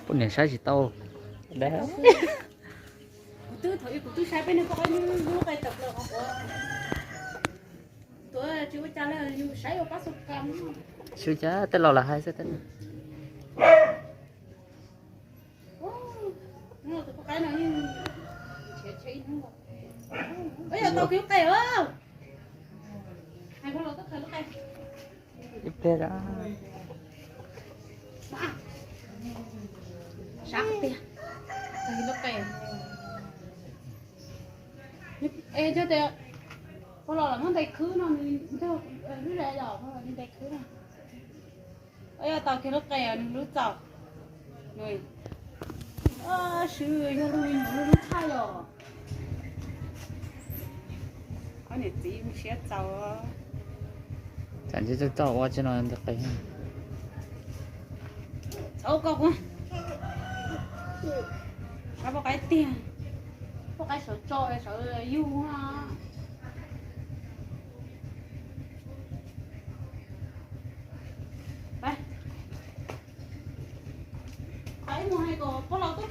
Poj niam saib tsis tau. Kuv twb thaum ub kuv twb saib peb niag poj qaib lub qe tawm plaws qhov quav. Tuav tsis ua cas li, yus saib ua pab xu kam. Xyov cas tej laus lam hais xwb. Tus poj qaib no yeej nrhiav tshe ib hnub. Ua yog tau kiag lub qe os. Hais pog los tub khaws lub qe. Ib pliag. Sab tiag. Khaws lub qe. Es yog tias pog los los muab ntes khwb no, nws nrog lub zes los ntes khwb no. Yog tau kiag lub qe nws lub txaus. Swb yog lub me nyuam lub lub tshaj yom. Ob niam txiv siab txaus. Tsam ntshe txaus ua tsis no nti qe. Txhob koj kuv. Sab poj qaib tiag. Poj qaib sawv tso sawv yug. Peb mus hais kom pog los tub